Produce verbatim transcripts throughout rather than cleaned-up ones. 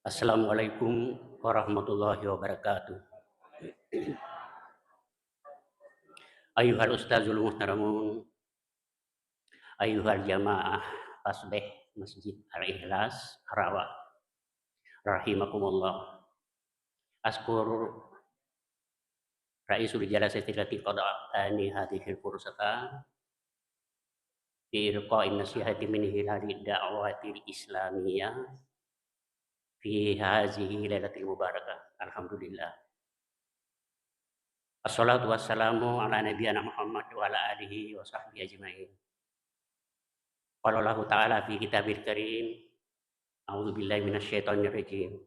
Assalamualaikum warahmatullahi wabarakatuh. Ayuhal ustazul muhtaramun, ayuhal jamaah tasbih Masjid Al-Ikhlas Rawa, rahimakumullah. Askur Raisul Jalasati allati qad a'tani hadhil fursata fi ilqa'in nasihati min hilali da'watil islamiyah fi hazihi lailatil mubarakah. Alhamdulillah. Assalatu wassalamu ala nabiyana Muhammad wa ala alihi wa sahbihi ajma'in. Qala Allahu ta'ala fi kitabil karim, a'udzu billahi minasy syaithanir rajim.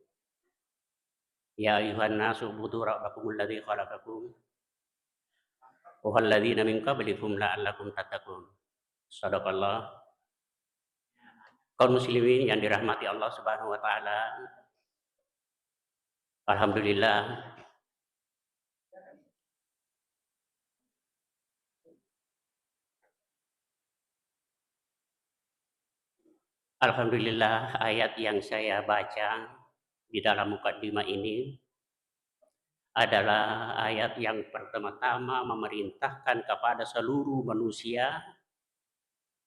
Ya ayuhan nasu ubudu rabbakumul ladzi khalaqakum wa alladzina min qablikum la'allakum tattaqun. Sadaqallah. Kaum muslimin yang dirahmati Allah Subhanahu wa taala. Alhamdulillah. Alhamdulillah, ayat yang saya baca di dalam mukaddimah ini adalah ayat yang pertama-tama memerintahkan kepada seluruh manusia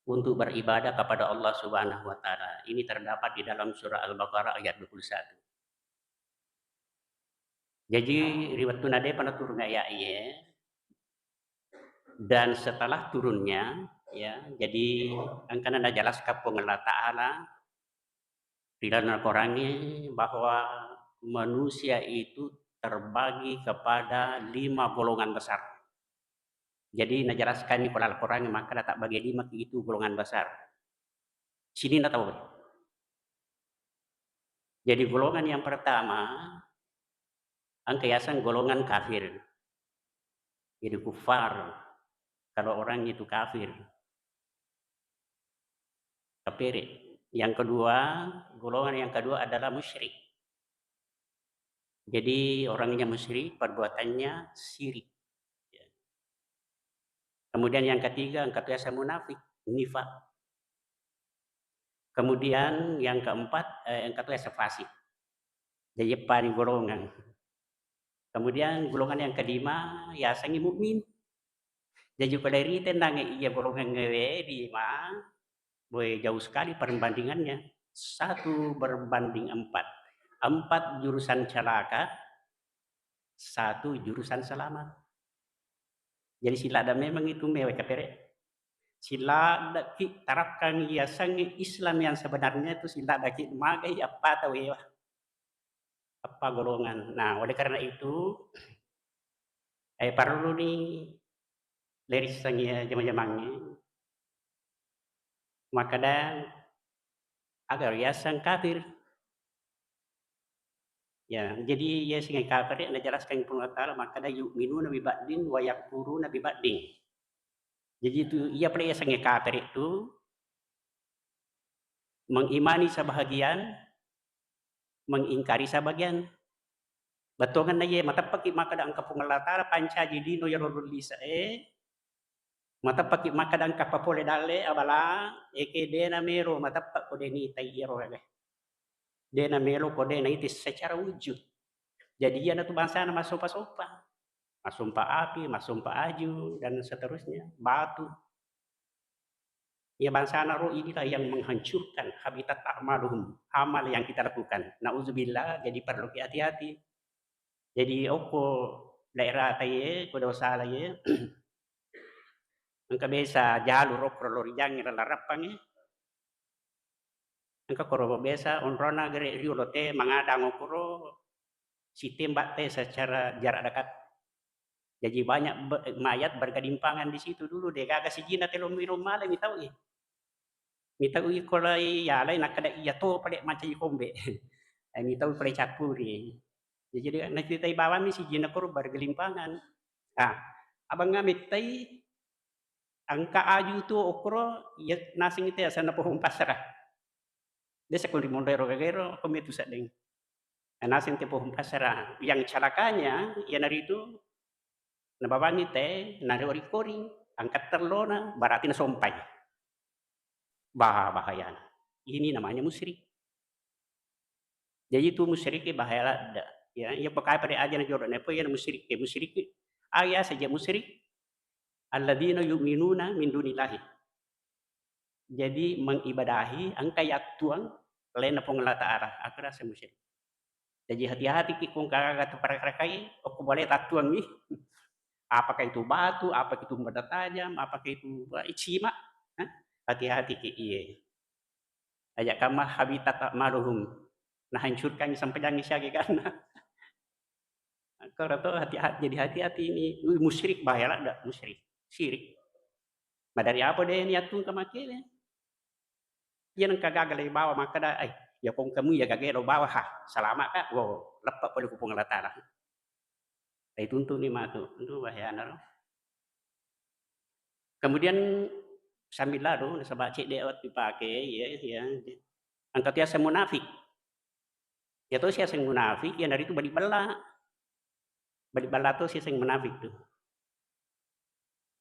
untuk beribadah kepada Allah Subhanahu wa taala. Ini terdapat di dalam surah Al-Baqarah ayat dua puluh satu. Jaji, ri wettunna de'pa naturung ayat iye, dan setelah turunnya, ya, jadi engkana najelaskan Puang Allah Ta'ala ri dalam Al-Quran bahwa manusia itu terbagi kepada lima golongan besar. Jadi, najelaskanni ko Al-Quran, maka tabbagi lima itu golongan besar. Sininna tau. Jadi, golongan yang pertama, engka yaseng golongan kafir. Jadi, kuffar. Kalau orang itu kafir. Kapere. Yang kedua, golongan yang kedua adalah musyrik. Jadi, orangnya musyrik, perbuatannya syirik. Ya. Kemudian yang ketiga, engka tu yaseng munafik, nifak. Kemudian yang keempat, eh, engka tu yaseng fasik. Jadi, eppani golongan. Kemudian golongan yang kelima, yasengngi mukmin. Jadi, ko lairitennangngi iya golongan ngewe lima, boe, jauh sekali perbandingannya. Satu berbanding empat. Empat jurusan celaka, satu jurusan selamat. Jadi, siladda memang itu mewe kapere. Siladdaki terapkan yasengnge Islam yang sebenarnya itu, siladdaki magai appa tau ewa. Appa golongan. Nah, oleh karena itu, eh, perlu ni lerissengngi ya jama-jamangnge. Makkeda, aga yaseng kafir. Ya, jadi yasengnge kafir, najelaskan Puang Allah Ta'ala, makkeda, "Yu'minuna bi ba'din wa yakfuruna bi ba'din." Jadi itu, iya pale yasengnge kafir itu, mengimani sebahagian, mengingkari sebagian. Bettuanna iye, mateppaki makkeda engka Puang Allah Ta'ala pancaji lino iyaro lino lise'e, mateppaki makkeda engka papole dalle abala, eke de'na melo mateppa ko de' nitai iyaro age. De'na melo ko de' naitai secara wujud. Jadi, iyanatu bangsana massompa-sompa. Massompa api, massompa aju, dan seterusnya, batu. Ya, bangsana ro inilah yang menghancurkan habitat a'maluhum, amal yang kita lakukan. Nauzubillah, jadi perlu ki hati-hati. Jadi, okko daerah taye, ko dosa laye, engka biasa jalur okko lo ri Jangngéra Larappangnge. Engka koro biasa onrona gere riolo te mangadang okkoro sitembak te secara jarak dekat. Jadi banyak be-, mayat bergelimpangan di situ dulu, de gaga sijinna telo miro male mitau i. Mitau i kolai yalai nakkeda iya to pale mancaji kombe. Eh, mitau pale cakkuri. Jadi naceritai bawammi sijinna koro bergelimpangan. Ah, abangnga mettai engka aju tu okkoro, iya naseng te asenna pohong passera. Desa ko ri monro ero gagaero, ko metu sedding. Naseng te pohong passera. Yang celakanya, iyanaritu nabawangi te, narikori, angkat terlona, berarti nasompai. Bah, bahayana. Ini namanya musyrik. Jadi itu musyrik bahaya ladde. Ya, iya pakai pada aja na jolo. Napa iya musyrik? Ya, musyrik. Ah, ya saja musyrik. Alladzina yu'minuna min dunillahi. Jadi mengibadahi engka yattuang lainna Puang Allah Ta'ala. Aku rasa musyrik. Jadi hati-hati ki kung kaga tu parakarakai, okko boleh tattuangi. Apakah itu batu, apakah itu benda tajam, apakah itu, eh, cima? Hah? Hati-hati ki, iya. Aja kama habitat maluhum. Nah, hancurkan sampai jangan siaga karena. Kau tahu hati-hati, jadi hati-hati ini. Wih, musyrik bahaya ladde, musyrik. Syirik. Madari apa deh niat tungka makele? Iya nengka gaga lagi bawa makkeda, eh, ya kong kamu ya gaga lo bawa ha, selamat kak, wow, lepak pole ku Puang Allah Ta'ala. Itu untuk ni matu, itu bahaya naro. Kemudian sambil lado, nasaba cedde waktu dipakai, ya, ya. Angka tiasa munafik. Ya to siaseng munafik, ya naritu bali bella. Bali bella to siaseng munafik tu.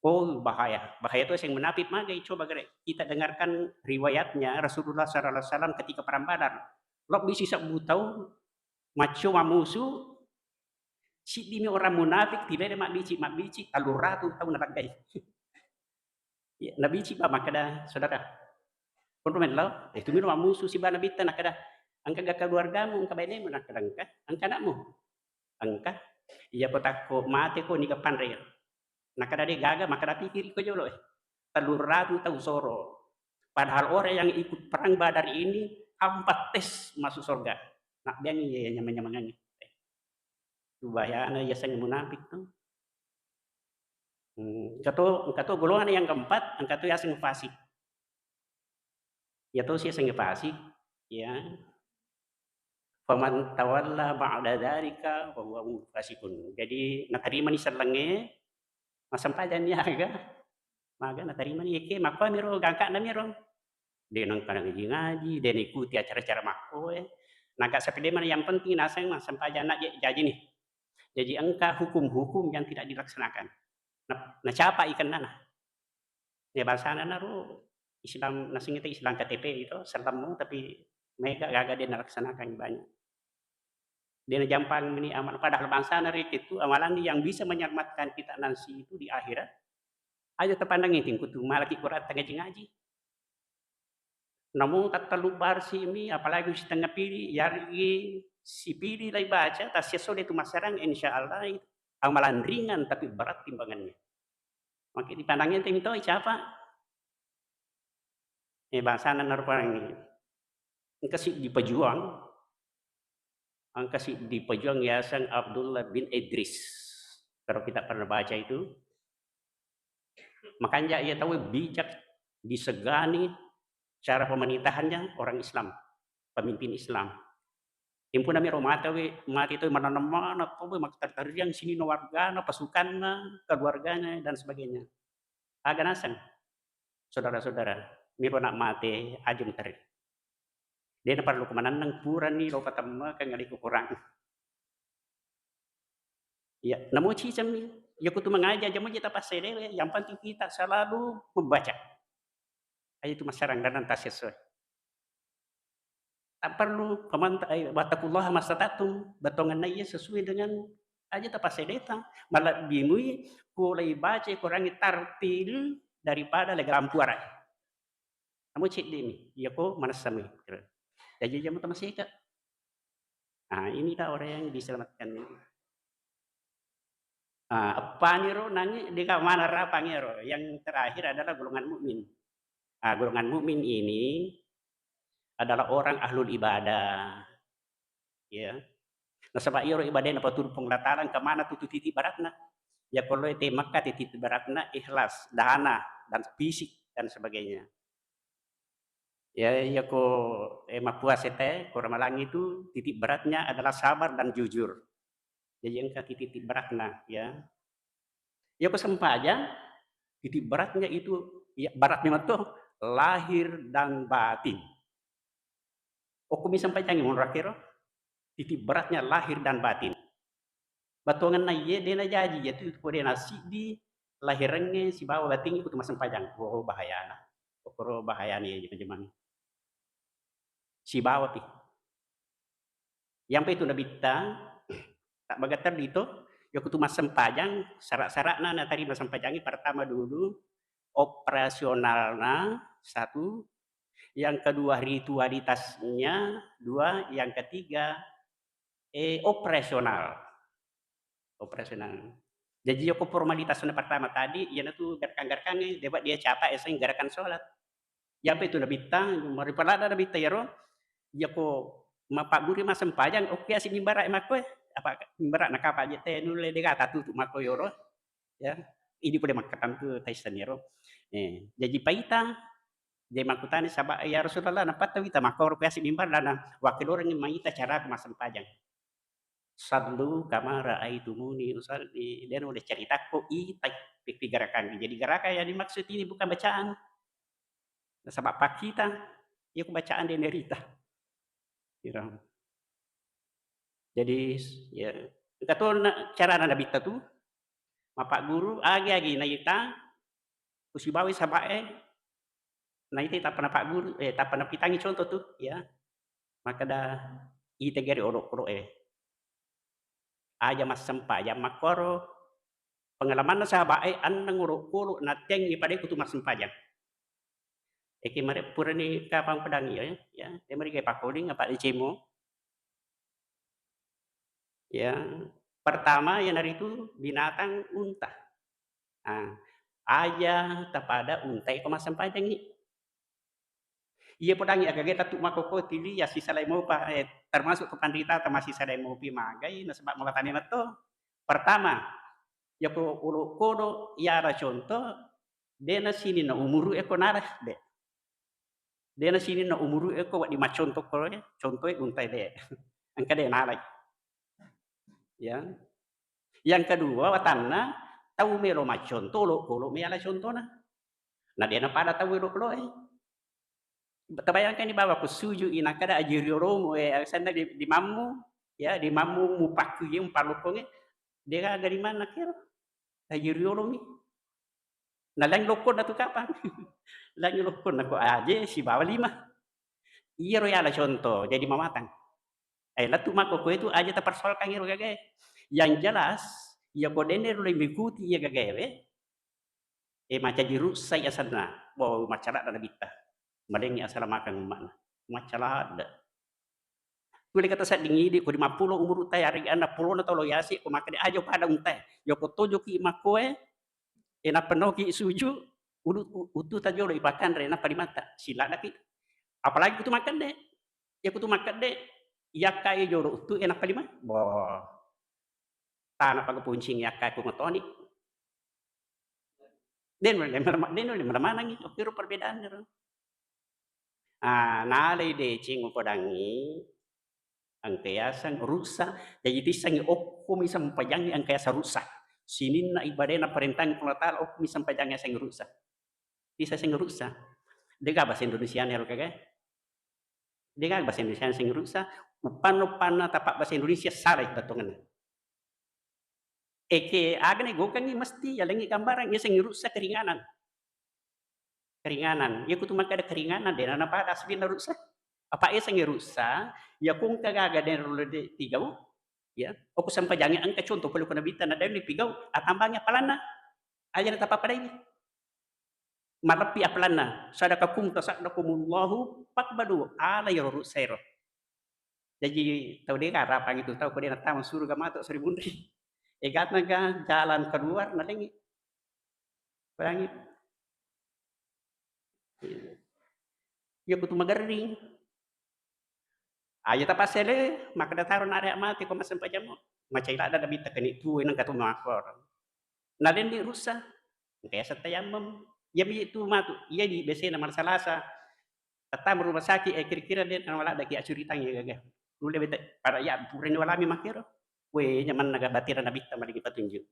Oh, bahaya. Bahaya to siaseng munafik magai. Coba gare, kita dengarkan riwayatnya Rasulullah sallallahu alaihi wasallam ketika perang Badar. Lo bisi sebbu tau, macco mamusu, siddimi orang munafik, tidak ada mabbici, mabbici, tellu ratu tau nalaggai. Iya, nabici ba makkeda, saudara, konro melo, eh, tumiro mammusu siba nabitta, nakkeda, engka ga keluargamu, engka bainemu, nakkeda engka, engka anakmu, engka. Iya ko takko mate ko niga panre. Nakkeda de gaga, makkeda pikiri ko jolo, eh. Tellu ratu tau soro. Padahal orang yang ikut perang Badar ini empat tes masuk surga. Nabbiangi iya nyamang-nyamangangi. Itu bahayana yaseng munafik tu. Hmm, engka to, engka to golongan yang keempat, engka to yaseng fasik. Ya to siaseng fasik, ya. Faman tawalla ba'da dzalika fa huwa fasikun. Jadi natarimani sellengnge, massempajang niaga, maga natarimani, yake makkuamiro gangka'na miro. De nengka ngaji-ngaji, de naikuti acara-acara makkoe. Naga sapedemana yang penting naseng massempajang na je-, jaji nih. Jadi engka hukum-hukum yang tidak dilaksanakan. Na, nacapa ikennana. Ya, bangsana naro Islam, nasengngita Islam K T P itu, sellemmu, tapi maega gaga de nalaksanakan banyak. De najampang meni amal, padahal bangsana ritu amalan yang bisa menyelamatkan kita nanti itu di akhirat. Aja tapandangi tingku tu malaki Quran ngaji-ngaji. Namo tattellu barsi mi, apalagi sitengnga pili, yarigi sipili lai baca, tassiesso de tu massarang, insya Allah itu amalan ringan tapi berat timbangannya. Maka dipandang enteng to, siapa? Eh, bangsana narupangi. Engka siddi pejuang, engka siddi pejuang yaseng Abdullah bin Idris. Kalau kita pernah baca itu, makanja ia tahu bijak, disegani cara pemerintahannya orang Islam, pemimpin Islam. Impuna miro mate we, mate to maneng-maneng to we, makkatarriang sininna wargana, pasukanna, keluarganya, dan sebagainya. Aga naseng, saudara-saudara, miro nak mate, aja muterri. De naparellu ko manenneng, purani lo patemmekeng ri Quran. Iya, namo cicemmi. Iya, kutu mengaji aja muji tapassai dewe. Yang penting kita selalu membaca. Aja tu massarang dan tassesuai. Tak perlu, faman ta-, eh, wattaqullaha mastata'tum, bettuangenna iya sesuai dengan aja tapassai deta. Malebbimui ko lei baca Quran tartil daripada lei galampuarai. Namo ceddimi, iya ko manessami. Jaji jamu tamaseka. Nah, inilah orang yang diselamatkan ini. Ah, eppaniro nangi deka mana rapangiro. Yang terakhir adalah golongan mukmin. Ah, golongan mukmin ini adalah orang ahlul ibadah. Ya. Nasaba iyaro ibadah napatudu Puang Allah Ta'ala engka mana tutu titik beratna. Ya, kalau itu Mekah titik beratna ikhlas, dana, dan fisik, dan sebagainya. Ya, iya ko, eh, mappuasa te, ko Ramalang itu titik beratnya adalah sabar dan jujur. Jadi engka titik beratna, ya. Iya ko sempajang, titik beratnya itu, ya, beratnya itu lahir dan batin. Okko mi sempajang monro akkero, titik beratnya lahir dan batin. Battuangenna iye de najaji, yatu ko de nasiddi lahirengnge sibawa batingnge kutu massempajang. Oh, bahayana. Okoro bahayana iye jema-jemang. Sibawa pi. Iyampa itu nabitta, tak bagattar dito, yokutu massempajang, syarat-syaratna natarima sempajangnge, pertama dulu, operasionalna, satu, yang kedua ritualitasnya, dua, yang ketiga, eh, operasional. Operasional. Jaji, yako formalitas na pertama tadi, iyanatu gerakan-gerakangnge, dewa dia capa eseng gerakan sholat. Iyapa itu nabitta, maripaladda nabitta iyaro, yako mappagguru massempajang, oke, asi mimbara makkoe, apa mimbara nakapa je te nulle dega tatutu makko yoro, ya, idi pole makkatampu taisseniro. Eh, jaji paita, jaji makkutani saba, "Ya Rasulullah, napatta wita makkoro kuasi mimbar dana wakkelorengngi maita caraku massempajang." "Sallu kama raaitumuni usalli." Dena ulle caritakko itai pigarakangngi. Jadi gerakan yang dimaksud ini bukan bacaan. Nasaba pakkita, iya ku bacaan de nerita. Kira. Jadi, ya, engka to na-, carana nabitta tu, mappagguru, agi-agi naita, kusibawai sabae, naita tappa napagguru, eh, tappa napitangi contoh tu, ya. Makkeda, "Ite gere olokoloe. Aja massempajang makkoro." Pengalamanna sahabae, annang olokolo, nattengngi pada kutu massempajang. Eke mare purani kapang pedang iya, ya, ya, de mari ke pakoling apa dicemo. Ya, pertama iyanaritu binatang unta. Ah, aja tapada unta iko massempajangngi. Iya podangngi agaga tatu makkokko tili ya sisalai mopa, eh, termasuk ke panrita tama sisalai mopi magai nasaba mabatani metto. Pertama, yako olokolo yara contoh, dena sininna umuru eko nara, de. Dena sininna umuru eko wedding macconto ko, eh, contoh e untai de. Engka de nalai. Ya. Yang kedua, watanna tau melo macconto, olokolo me ala contona. Na dena pada tau olokolo e. Tabayangkanni bawang ko sujui, nakkeda aji riolomu, eh, asenna di, di mammu, ya, di mammu mupakkuye, mupalokkonge, degaga di manna kero. Aji riolomi. Nalang lokkonna tu kapang. Langi lokkonna ko aje sibawa lima. Iyaro yala contoh, jadi mamatang. Eh, lettu makko koe tu aja tapersoalkan iro gagae. Yang jelas, iya ko denne ro mengikuti iya gagae we, eh, macaji russai asenna. Wow, macaladda nabitta. Madengngi asalamakeng umma'na. Macaladda. Tuli kata sedding idi ko lima pulo umuru tae, arega anna pulona tolo yasi ko makkeda aja pada untae. Yoko tojoki makkoe, eh, napenoki suju, ulu-, u-, utu tajolo ipakanre, nappa dimatta. Siladaki. Apalagi kutu makkede. Ya kutu makkede, yakkai jolo utu, eh, nappa lima. Boh. Tana paga puncing yakkai ku matoni. Den, den, den, den, den, manangi. Oke, ro perbedaanna ro. Ah, nalai deceng upodangngi, engka yaseng ruksa. Jaji tissengngi okkomi sempajangngi engka yaseng ruksa. Sininna ibadah naparentangi Puang Allah Taala okkomi sempajangngi yaseng ruksa. Tisseng ruksa. Dega bahasa Indonesia ero kagae? Dega bahasa Indonesia seng ruksa. Uppanna-uppanna tapa bahasa Indonesia salah itu tongenna. Eke agane gokangi mesti yalengi gambarang, yaseng ruksa keringanan. Keringanan. Iya kutu makkeda keringanan, dena napada aslinna ruksa. Apa yaseng ruksa, ya kungka gaga dena rulle de tigau, ya. Oku sempajangi engka contoh pole ko nabitta na dena pigau, atambangi apalanna. Aja na tapapadai. Maleppi apalanna, sadaka kum tasaddakumullahu faqbalu, ala yaro ruksa ero. Jaji tau dega arapang itu tau ko dena tama suruga mato seri munri. Egana ga jalan keluar nalengi. Perangi. Iya kutu magerring. Aja tapassele, makkeda taro na ada mati ko massempajammu. Macai ladda nabitta keni tuwe nengka tu makor. Na dendi rusa. Engka yaseng tayammum. Iya mi tu matu. Iya di besena marsalasa. Tattama rumah sakit, eh, kira-kira de na ladda ki acuritangi gaga. Nulle bete pada ya purani walami makkero. We, nyamanna ga batira nabitta maligi patunjuk.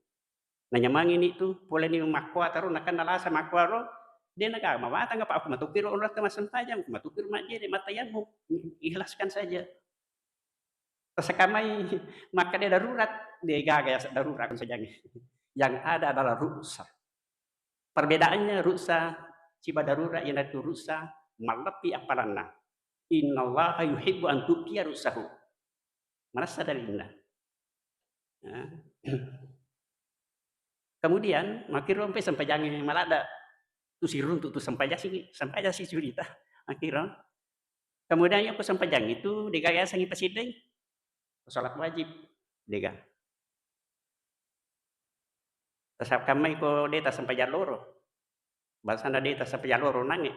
Nanyamangi ni tu, pole ni makkoa taro, nakanna lasa makkoa ro, de na gaga mawatang apa aku matuki ro ulakka massempajang, aku matuki ro majjede, matayammum, ikhlaskan saja. Tasakamai makkeda darurat, de gaga yaseng darurat ko sajangi. Yang ada adalah ruksa. Perbedaannya ruksa siba darurat, iyanaritu ruksa malleppi appalanna. Innallaha yuhibbu an tukiya ruksahu. Manessa dalinna. Nah. Kemudian, makkiro ampe sempajangnge maladda. Tu siruntu tu sempajang si, sempajang si curita. Makkiro. Kemudian, yako sempajang itu, dega yasengngi pasiddai. Salat wajib, dega. Tasakkammai ko de tasempajang loro. Bangsana de tasempajang loro nangnge.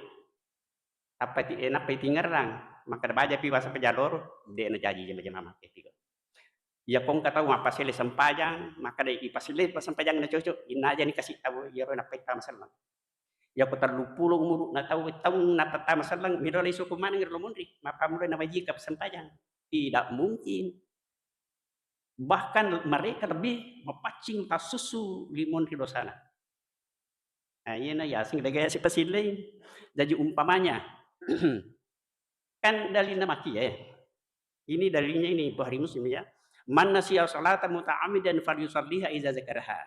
Tappa ti-, eh, nappa itingerrang, makkeda bajapi waseng pejjaloro, de' najaji jama-jama makkepiko. Iya ko engka tau mappaselle sempajang, makkeda ipaselle pa sempajang na cocok, innaja ni kasi tau iyaro nappa ittama selleng. Iya ko telluppulo umuru'na tau, taung nappa tama selleng, melo lesu ko maneng ri lo monri, mappammulai nawajika sempajang. Tidak mungkin. Bahkan mereka lebih mapaccing tassusu ri monri dosana. Nah, iyena yaseng dega yaseng pasillei. Jaji umpamanya, kan dalilna maki ya. Ini dalilnya ini Bukhari Muslim ya. "Man nasiya salata muta'ammidan falyusalliha idza zakaraha."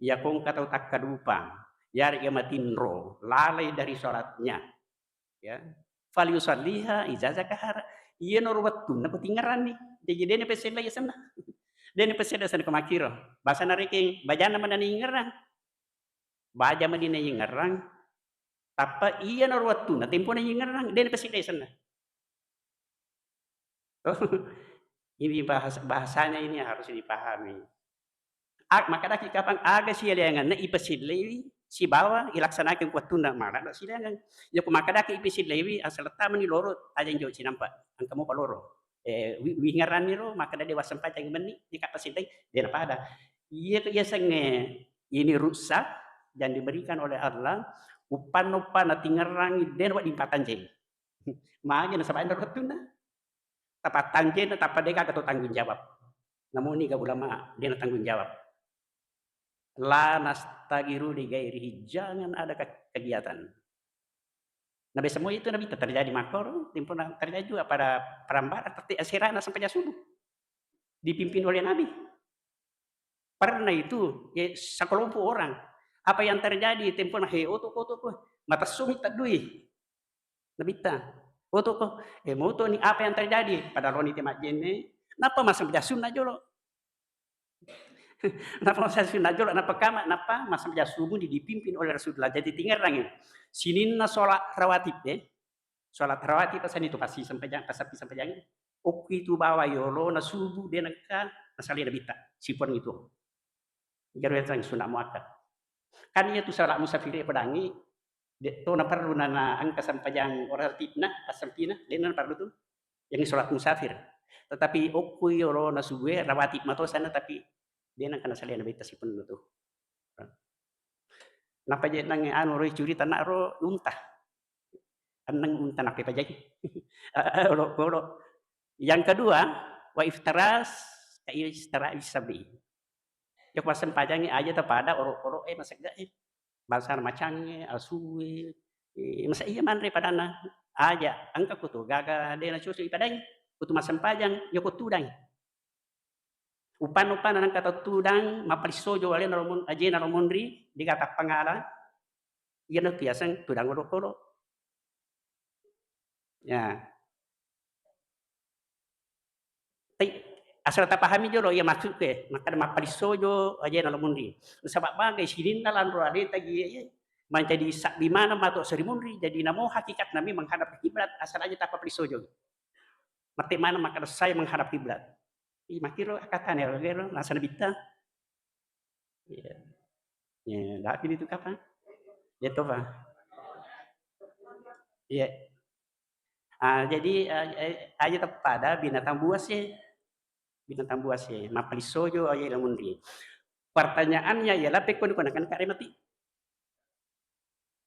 Iya ko engka tau takkadupa, yarega matinro, lalai dari salatnya. Ya. "Falyusalliha idza zakahara." Iyanaro wettunna ko tingerranni. Jaji dena pesella yasenna. Dena pesella yasenna ko makkiro. Bahasa narekeng, bajana manani ingerrang. Baja madina ingerrang. Tappa iyanaro wettunna tempona ingerrang, dena pesella yasenna. Oh, ini bahas-, bahasanya ini harus dipahami. A-, makkedaki kapang aga sialiangenna ipasillei sibawa ilaksanakan ku wettunna, maladda sialiangeng. Yako makkedaki ipasillei, asal tamani loro, tajang jauh cinampa, engka mopa loro. Eh, wi-, wingeranni ro, makkeda de wassempajang menni, ika pasillei, dena pada. Iya ke yasengnge, ini ruksa yang diberikan oleh Allah, uppanna-uppanna tingerrangi, dena wedding patanjeng. Magi nasaba enro wettunna. Tapattanjena, tappa de gaga to tanggung jawab. Namuni ga ulama, dena tanggung jawab. La nastagiru li ghairihi, jangan ada ke-, kegiatan. Nabi semua itu Nabi terjadi makor, timpuna terjadi juga pada perang Badar, tapi aserana sampai subuh. Dipimpin oleh Nabi. Pernah itu, ya, sekelompok orang. Apa yang terjadi? Tempona, "He, oto ko, oto ko. Matassumi teddui." Nabitta. "Oto ko, eh, moto ni apa yang terjadi?" Pada loni te majjenne. Napa masang jasunna jolo? Napa masang jasunna jolo? Napa kama? Napa masang jasunna dipimpin oleh Rasulullah? Jadi tingerrangi. Sininna sholat rawatib, eh. Sholat rawatib pasani tu pasti sempajang, pasappi sempajang. Okki tu bawa yolo na subuh de nengka na salai Nabitta. Sipon itu. Jaro yaseng sunat muakkad. Kan iya tu sholat musafir e pedangi, de to na perlu na, na engka sempajang rawatibna, passampina, de na perlu tu. Yang sholat musafir. Tetapi okko yolo na subuh e rawatib mato sana, tapi de nengka na salai Nabitta sipon tu. Napa je nang anu roi curi tanah ro unta. Enneng unta nappa pajai. Olo-, olo. Yang kedua, wa iftaras, ka iftara isabi. Yako passempajangngi aja tapada oro-oro e masegga e. Bangsa macangnge, asue, eh, masa iya manre padanna. Aja, engka kutu gaga de na cocok ipadai. Kutu massempajang, yako tudang. Upanna-upanna nengka tau tudang, mappalissojo alena ro mon-, ajena ro monri, de gaga tappangala, iyana tu yaseng tudang olo-olo. Ya. Tapi, asal tapahami jolo iya maksudku, makkeda mappalissojo ajena ro monri. Nasaba bagai sininna lanro aleta gi, mancaji sabbi maneng mato seri monri, jadi namo hakikatna mi menghadap kiblat, asal aja tappa palissojo. Mate maneng makkeda saya menghadap kiblat. Ih, makkiro akkatane ro, ro, nasaba Nabitta. Iya. Iya, dapi itu kapang? Iya to, Pak. Iya. Ah, jadi, eh, eh, aja tapada binatang buas ya. Binatang buas ya, mappalissojo aja lamunri. Pertanyaannya ialah, pekko ni ko nakan kare mati.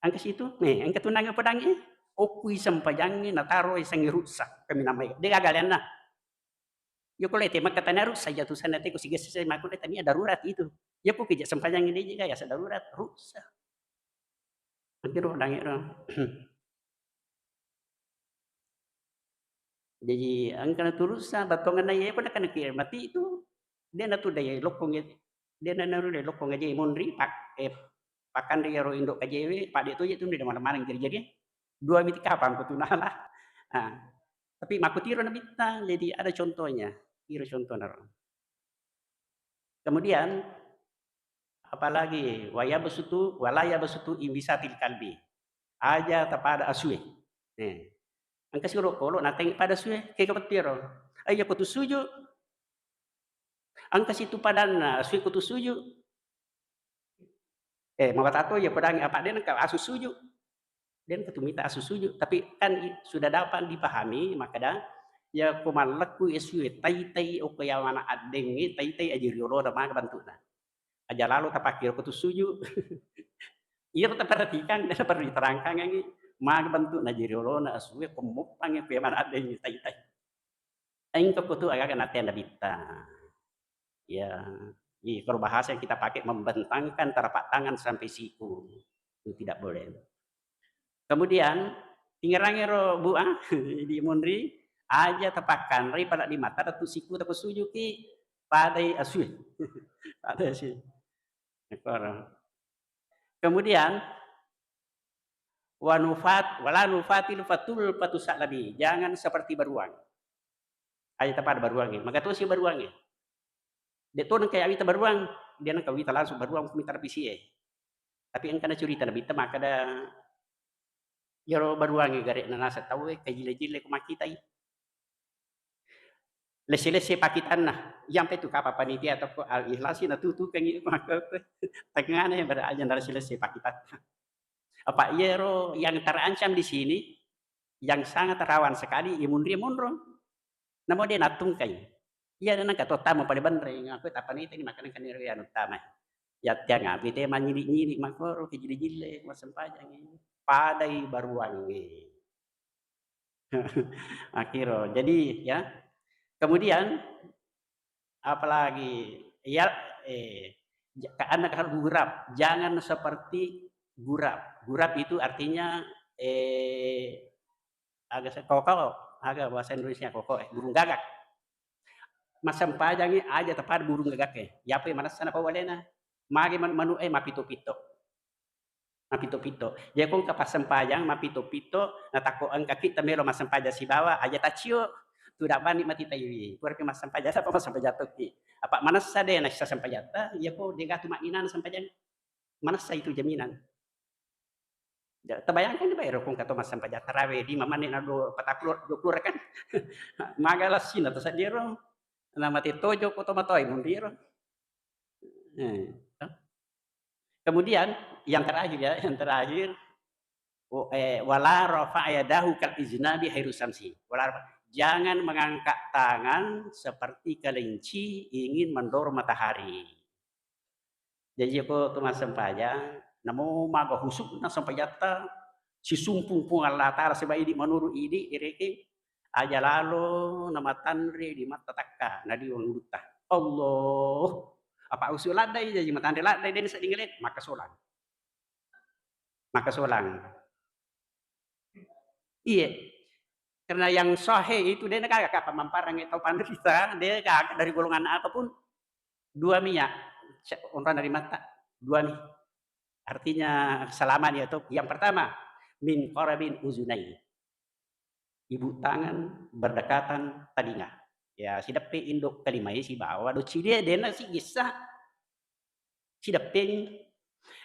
Engka situ, nih, engka tunangnge pedangnge, okkui sempajangnge nataro yasengnge ruksa, kaminang mai. De gaga lainna. Yako lete makkatana ruksa jatuh sana teko sigese saya makku tania darurat itu. Yako kija sempajangnge de ga yasa darurat, ruksa. Makkiro pedangnge ro. Jaji engka na tu ruksa, battuangenna iya ko nakenna ki mati itu, de na tu daya lokkong, de na naru daya lokkong aja monri, pak-, eh, pakkanre iyaro indo kajewe, padde to je tu de malam-malam jari-jari. Dua miti kapang ko tu nala. Nah, tapi makkutiro Nabitta, jadi ada contohnya. Iro contohna ro. Kemudian, apalagi, "Wa yabsutu, wa la yabsutu imbisatil kalbi." Aja tapada asue. Eh. Engka si olokolo, nateng pada asue, kega pettiro. Iya ko tu suju. Engka si tu padanna asue ko tu suju. Eh, mabatato iya pedangi apa den ka asu suju. Den ka tumita asu suju. Tapi kan i-, sudah dapat dipahami, makada, ya ko mallekku asue, tai-tai oko ya mana addengnge, tai-tai aji riolo da maga bentukna. Aja lalo tapakkiro ko tu suju. Iya, taperhatikan, dan perlu diterangkan lagi. Maga bentuk najiri olona asue, ko muppangi, ko mana addengnge, tai-tai. Engka ko tu agaga natea nabitta. Ya, jadi kalau bahasa yang kita pakai membentangkan telapak tangan sampai siku. Itu tidak boleh. Kemudian, tingerangero bu, ah, di munri, aja tapakkanrei pada di mata datu siku tako sujuki, padai asui. Padai asui. Ekkoro. Kemudian, wa nufat-, wala nufatil fatul fatusalabi. Jangan seperti beruang. Aja tapada beruangnge. Maka tu si beruangnge. De to nengka ya wita beruang, dia nengka wita langsung beruang mita pisi e. Tapi engka na curita nabitta makkada, iyaro beruangnge gare na nasa tau e, kajile-jile ko makkitai. Lesse-lesse pakitanna. Iyampe tu kapa panitia atau ko Al Ikhlasi na tutukengi ko makko tengana ya beraja na lesse-lesse pakitanna. Apa iyaro yang terancam di sini, yang sangat rawan sekali, ya munri monro. Namo de nattungkai. Iya, nengka to tama pale benreng, aku tapanitani makanengka niro anu tama. Ya tiang api te manyili-nyili makoro ke jile-jile, masempajangi. Padai baruangnge. Akhiro. Jadi, ya. Kemudian, apalagi, ya, eh, ja-, anak harus gurap. Jangan seperti gurap. Gurap itu artinya, eh, aga se-, koko, aga bahasa Indonesia koko, eh, burung gagak. Massempajangi aja tepat burung gagak, eh. Yape manessa na pawalena. Mage manu-, manu-, eh, mapito-pito. Mapito-pito. Jadi ko engka passempajang mapito-pito, natakko engka kita melo massempajang sibawa, aja tacio. Tudak bani mati taiwi. Purapi massempajang, apa massempajang tokki. Apa manessa de na sisa sempajatta, iya ko de gatu maknina sempajang. Manessa itu jaminan. Ja, tabayangkan di bayar rokong kato massempajang tarawe di mamane na do pataplo, dua puluh kan. Maga lassina to sadiro. Na mate tojo ko to matoi mundiro. Eh, to. Kemudian yang terakhir ya, yang terakhir, oh, eh, wala rafa'a yadahu kal ijnabi hairu samsi. Wala rafa-, jangan mengangkat tangan seperti kelinci ingin mendorong matahari. Jadi ko tu massempajang, namo maga husukna sempajatta, sisumpung Puang Allah Ta'ala sebab idi menurut idi, ireke, aja lalo namatanre di matta takka, na di ulutta. Allah. Apa usu laddai, jadi matanre laddai, den sedding led, maka solang. Maka solang. Iya. Karena yang sahih itu, de gaga kapang mamparang tau panrita, de gaga dari golongan apapun, dua mi ya, se-, onrang dari mata, dua mi. Artinya selama dia tuh, yang pertama, min qarabin uzunai. Ibu tangan berdekatan telinga. Ya, sideppe indok kelimai sibawa do cili, dena si gissa. Sideppeng.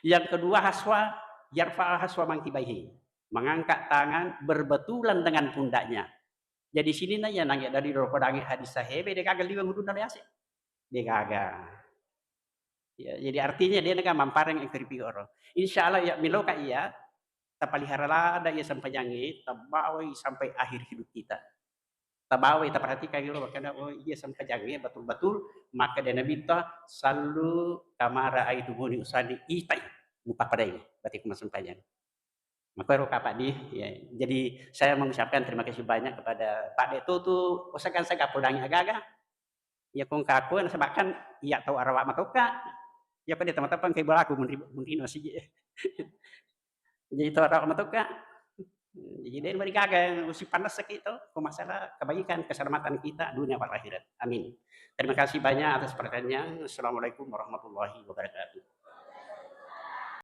Yang kedua, haswa, yarfa haswa mangkibaihi. Mengangkat tangan berbetulan dengan pundaknya. Jadi sini na ya nange dari roko dangi hadis sahih, de gaga liweng udunna biasa. De gaga. Ya, jadi artinya dia nega mampareng engkeripi oro. Insya Allah ya miloka iya, tapalihara lada iya sempajangi, tabawai sampai akhir hidup kita. Tabawai, taperhatikan dulu, makanya, oh iya, sempajangnge betul-betul, maka dia Nabi ta, "Sallu kama ra'aitumuni usalli," itai, mupapadai, berarti kuma sempajang. Maka ro kapadi, ya. Jadi, saya mengucapkan terima kasih banyak kepada Pak Deto tu, usahakan saya podangi agaga. Ya, kong kaku, nasabakkan, iya tau arawa matoka. Ya, pada teman-teman kayak belaku, munri, munri nasi. Jadi, tau arawa matoka. Jadi, dia mari gaga, usi panas sakit tu, ko masalah kebaikan, keselamatan kita, dunia wal akhirat. Amin. Terima kasih banyak atas perhatiannya. Assalamualaikum warahmatullahi wabarakatuh.